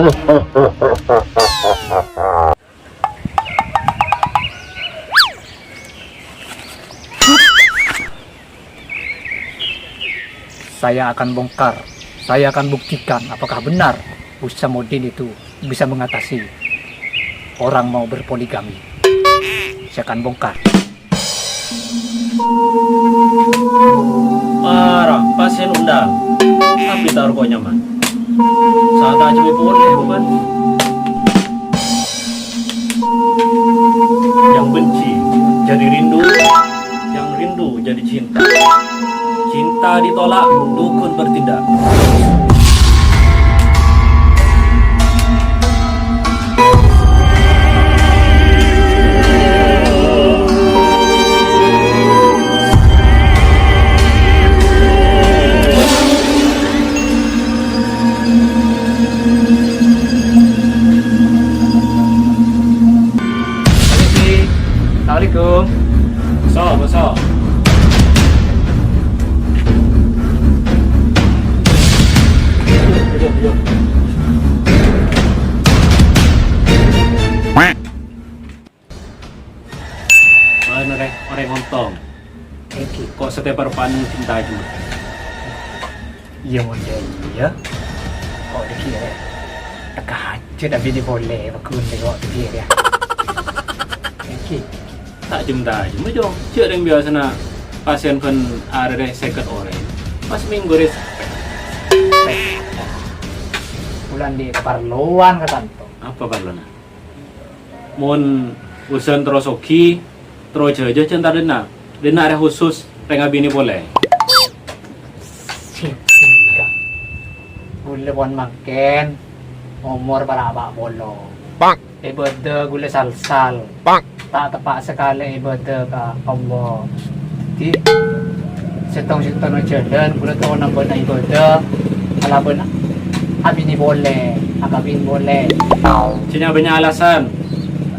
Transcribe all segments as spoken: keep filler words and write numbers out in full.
Saya akan bongkar, saya akan buktikan apakah benar Husamuddin itu bisa mengatasi orang mau berpoligami. Saya akan bongkar. Para pasien undang, tapi taruh kok nyaman. Saat aja boleh, bukan? Yang benci jadi rindu, yang rindu jadi cinta. Cinta ditolak, dukun bertindak. Permisi. Assalamualaikum. Masa, masa. Bân orèng, orèng ontong. Èngghi. Kok satèya parpa'na cinta cuma. Iyâ, mon iyâ. Kok dâgghi' rè. Teka hajât abinè polè, paggun kok dâgghi' rè. Èngghi. Ta' cem-tajem, Jong. Jhâ' rèng biyasana pasien bân arèrè sèket orèng. Pas mènggu rè sapè. Bulâ andi' kaparlowan katanto. Apa parlona? Mon Husain terro soghi, terro jhâjâ jhân ta' dhinna'. Dhinna' rè khusus rèng abinè polè. Sèngghâ. Bulâ pon mangkèn omor para' pa' polo. Èbâdâ bulâ sal-sal. Ta' teppa' sakalè èbâdâ ka Allah. Dhâddhi, sèttong-sèttongnga jhâlân bulâ terro nambâna èbâdâ kalabân abinè polè, akabin polè. Jhâ' nya-bânnya' alasan.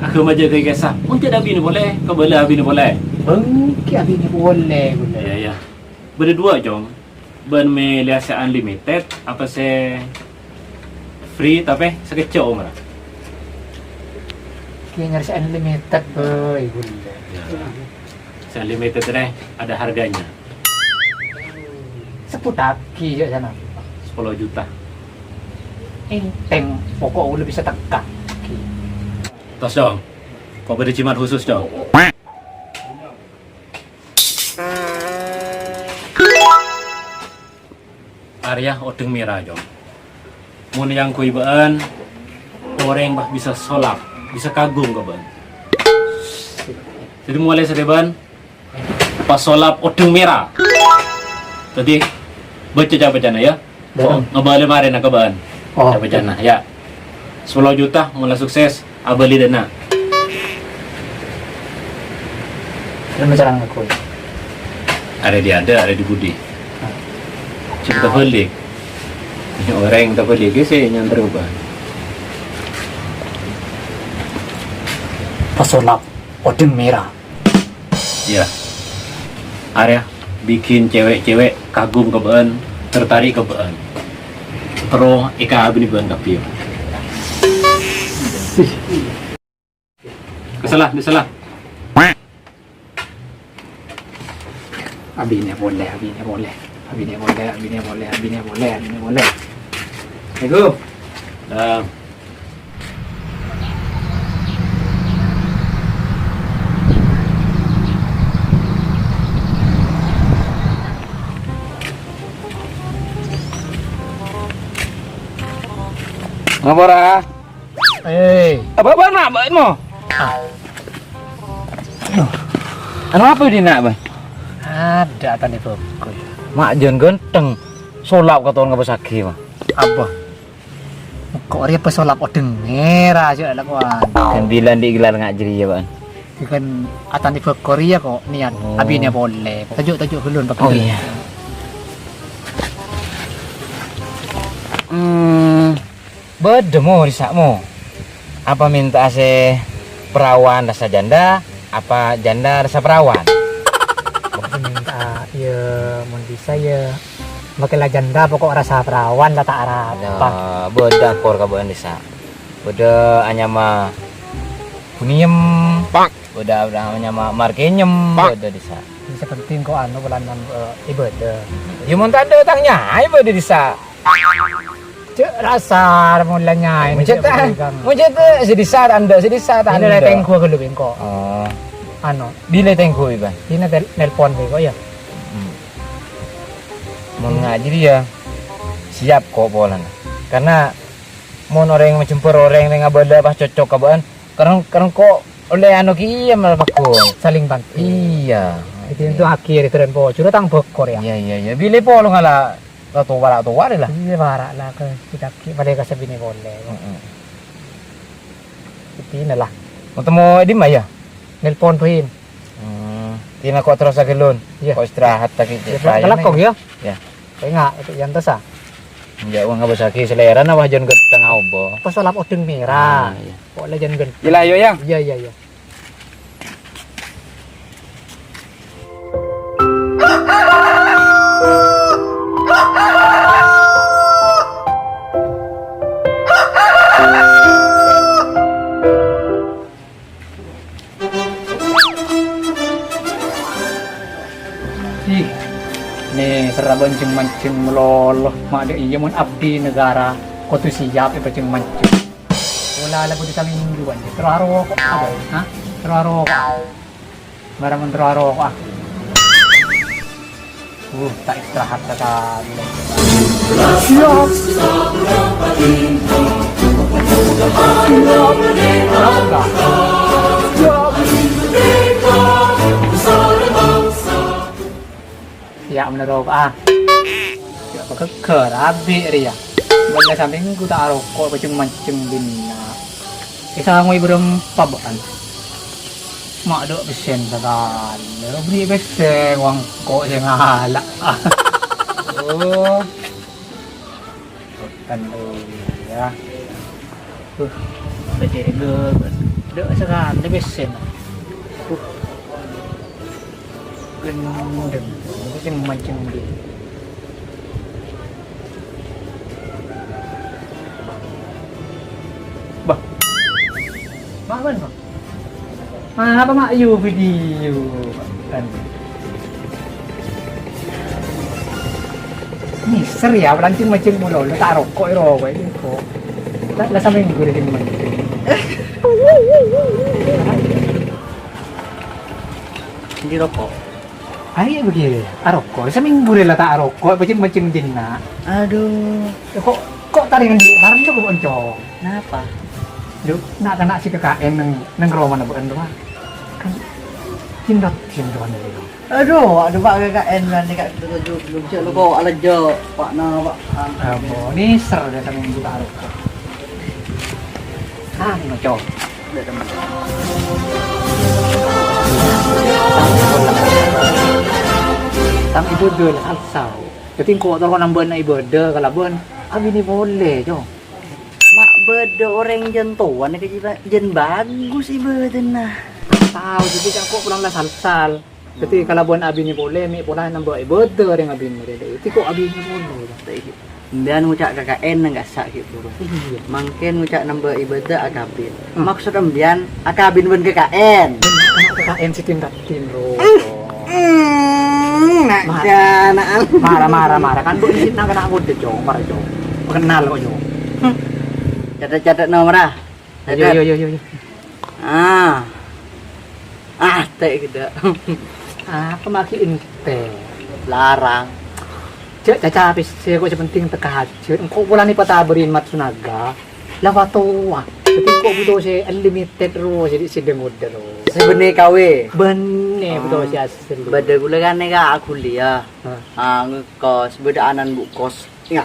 Aghâma jâgâ kèsa. Mon jhâ' abinè polè, kabâlâ abinè polè. Bengkè abinè polè, bulâ. Iyâ, iyâ. Bâdâ duwâ', Jong. Bân mèlèya sè unlimited apa sè free tapè sakejjhâ' omorra? Kèya nyarè sè unlimited, boy, bulâ. Iyâ. Sè unlimited rè ada harganya. Sebbhuttaghi, jhâ' sana. Sapolo juta. Ènthèng, poko' bulâ bisa tekka. Tos, Jong. Kok bâdâ jimat khusus, Jong? Arèya odheng mèra, Jong. Mon èangghuy bâ'ân, orèng, bâh, bisa solap, bisa kagum ka bâ'ân. Dhâddhi, molaè satèya bâ'ân, pas solap odheng mèra. Dhâddhi, bâca ca-bâcana, yâ. Dâ'am. Ngabâlâ marèna ka bâ'ân. Oh. Ca-bâcana, yâ. Sapolo juta, mola sukses, abâli dâ'na'. Dâ'na' carana ngakoy. Arè di adâ', arè di budi. Ah. Sè tabâli'. Orèng tabâli' ghi sè nyanter ka bâ'ân. Pasolap, odheng mèra. Iyâ. Arèya bikin cewek-cewek kagum ka bâ'ân, tertarik ka bâ'ân. Terro èkaabinè bâ'ân kabbhi. Kesela, kesela. Abinè polè, abinè polè. Abinè polè, abinè polè, abinè polè, abinè polè. Assalamualaikum. Salam. Ngapa, Ra? Eh. Apa, apa, nak, Mbak Imo? Ah. Anu apa ini, nak, Bang? Ada, tadi bagus. Mak, jangan ganteng. Solap kato'en ngapa sakit, Mak? Apa? Kok ria pesolap odeng merah aja lakuan. Kan bilang di gelar ngajri ya, Bang. Kan atan di bakor iya kok niat. Oh. Abine boleh. Tajuk-tajuk belum, Pak. Oh, iya. Hmm, beda mo risakmu. Apa minta ase perawan rasa janda, apa janda rasa perawan? Minta ya, mun bisa ya. Pakai lajanda pokok rasa perawan la ta' arapa. Nah, bâdâ akor ka bâ'na dissa'. Bâdâ anyama Buniem. Bâdâ anyama Markenyem. Bâdâ dissa'. Sè penting ko' anu polana, eh, ibadah. Ya, mon tadâ' tang nyaè bâdâ dissa'. Cè' rasa mon la nyaè. Mon cè' ta', mon cè' ta' sè dissa' ta' endâ', sè dissa' ta' endâ'. Ini lè tèngghu ghâllu bengko. Oh. Anu. Bilâ tèngghu, Bang? Ini tel-, nelpon bengko, ya. Hmm. Mon ngajhi ya, siap ko' polana. Karena mon orèng majembhâr orèng neng abâlâ pas cocok ka bâ'na, kareng-, kareng ko' ollè anu kèya malah pagghun. Saling bantu. Iya. Jadi itu akhir itu dan pojur tang bokor ya. Iya, iya, iya. Bilâ polo ngala la towa, la towa deh lah. Iya, para' la ke kita ki pada kasih bini boleh. Heeh. Tina lah. Mau temu di mana ya? Nelpon Pin. Hmm, tina ko' terros aghâllu. Iya. Ko' istirahat lagi. Iya, kelakong ya. Ya. Enggak, itu yang tesa. Ya, wong ngabâsaghi selera na wah jân gheteng aobo. Pas olap odeng merah. Ah, iya. Kok la jân genteng. Iya lah, ayo, ya. Iya, iya, iya. Ih, ne serra bânceng-manceng malolo. Ma' dâ' iyâ mon abdi negara kodhu siap è bânceng-manceng. Pola la kodhu saminggu bânceng. Terro aroko', ha? Terro aroko'. Mara mon terro aroko', ah. Uh, ta' istirahat sakali. Siap. Siap. Siap. Siap, bener, Rok, ah. Ya, apa geger, abit, Ria. Bânnè saminggu ta' aroko', bânceng-manceng dinna'. Èsangoè bârâmpa bâ'na? Ma' dâ' pèssèna sakalè. Bâri' pèssè wangko' sè ngala'. Oh. Bukan dulu ya. Uh, pèssè gâ-, dâ' sakalè pèssèna. Uh. Gendeng. Bânceng-manceng dinna'. Bah. Mapan, Bang? Apa, Mak? Yu, video. Kan. Mister ya, bânceng-manceng malolo, ta' aroko' ro kowe iki kok. La, la saminggu bânceng-manceng. Ini roko'. Ayo begini, aroko'. Saminggu rè la ta' aroko', bânceng-manceng dinna'. Aduh. Kok, kok tarèngan di bareng tuh, Oncong? Napa? Lu, na'-kana' sè K K N neng, neng romana bâ'na rowa. Kan cinta, cinta nih. Aduh, aduh, Pak, K K N kan nih, Kak, tujuh belum cek lu kok alejjo, Pak, na, Pak. Apa? Ini ser deh saminggu ta' aroko'. Ah, ini, Cong. Tang ibu dul salsa. Jadi engko' terro nambâna ibâdâ kalabân abinè polè, Cong. Ma' bâdâ orèng jân towana ka jân, jân bagus ibâdâna. Tao, jadi kan engko' polana la salsal. Jadi kalabân abinè polè, mè' pola nambâ ibâdâ orèng abinè rè. Jadi engko' abinè polè. Sampèyan ngoca' K K N neng kassa' ghi' buru. Iya. Mangkèn ngoca' nambâ ibâdâ akabin. Hmm. Maksud sampèyan akabin bân K K N. Ana' K K N sè din-raddhin, Ro. Hmm, nak Mar-, jana'an. Mara, mara, mara. Kan bu' isi na' kana' ngodâ, Cong. Mara, Cong. Kenal kok, Cong. Hmm. Catet-catet nomor, ah. Yo, yo, yo, yo, yo. Ah. Ah, tè' gede. Apa maki ente? Larang. Cek caca pèssè kok sè penting teka hajat. Engko' polana èpatabâri Matsunaga. La watowa. Tapi kok butuh sè unlimited ro, jadi sè dengo dero. Sè benne kawe. Benne butuh sè asli. Bâdâ ghulâ kan nèka kuliah. Hah. Ah, ngekos. Bâdâ anan bu' kos. Ya.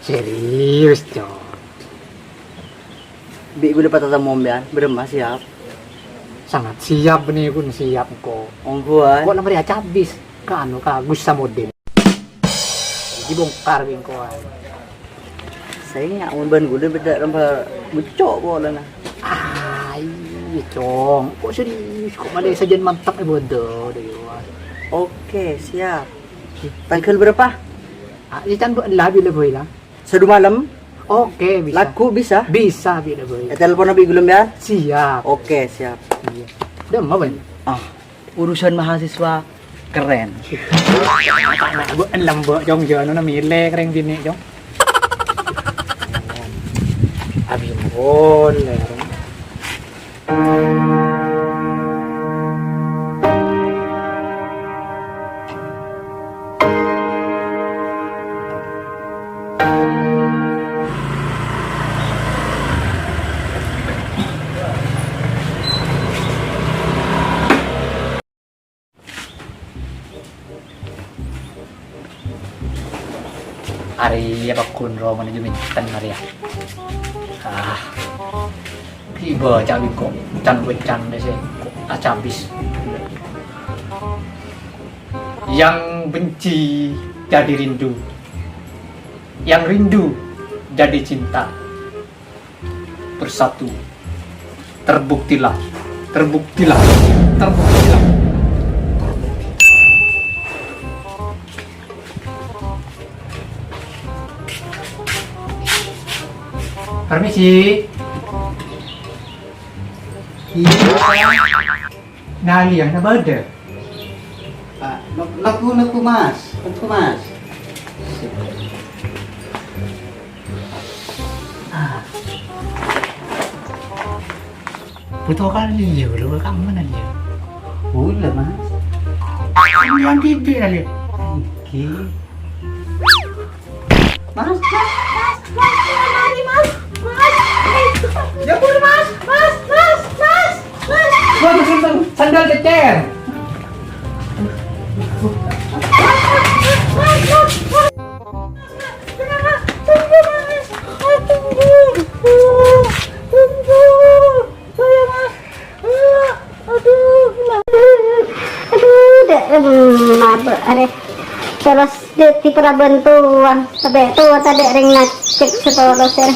Serius, Cong. Bi' ghulâ patatemmo sampèyan, bârâmma siap? Sangat siap, bânnè ghun siap, engko'. Ongghuwân. Engko' la marè acabis ka anu, ka Gus Samudin. Dibongkar bi' engko'. Saèngghâ mon bân ghulâ bâdâ rembhâ bucco' polana. Ai, Cong. Kok serius? Kok malè sajân mantep è bâdâ, dâ' iyâ. Oke, siap. Tanggal berapa? Ah, ya, can, Bu, la, bilâ bhâi, la. Sadu malem? Oke, bisa. Lagu bisa? Bisa, bilâ bhâi. Eh, telepon abi belum ya? Siap. Oke, siap. Iya. Udah, mau, Bang? Ah, urusan mahasiswa keren. Bu, lembek, Cong, jangan mele keren gini, Cong. Abi boleh. Arèya paggun romana Juminten arèya. Ah, ghibâ ca' bingko, can-wecan sè acabis. Yang benci jadi rindu, yang rindu jadi cinta. Bersatu. Terbuktilah. Terbuktilah. Terbuktilah. Terbukti. Permisi. Iya. Nah, iya, nah, bâdâ. Ah, nok-, nokku, nokku, Mas. Nokku, Mas. Ah. Buto kali ya, lu kamu nanya. Boleh, Mas. Yang gede kali. Oke. Mas, Mas, Mas, Mas, mari, Mas, Mas. Ya ampun, Mas, Mas, Mas, Mas, Mas. Waduh, sandal cecer. Tunggu, Mas. Tunggu. Tunggu. Tunggu. Tunggu, Mas. Aduh, gimana? Aduh, dek, em, mabuk, are. Terros dek, ti paraban tuwang. Sampai tuwa tadi ring ngecek setolos, are.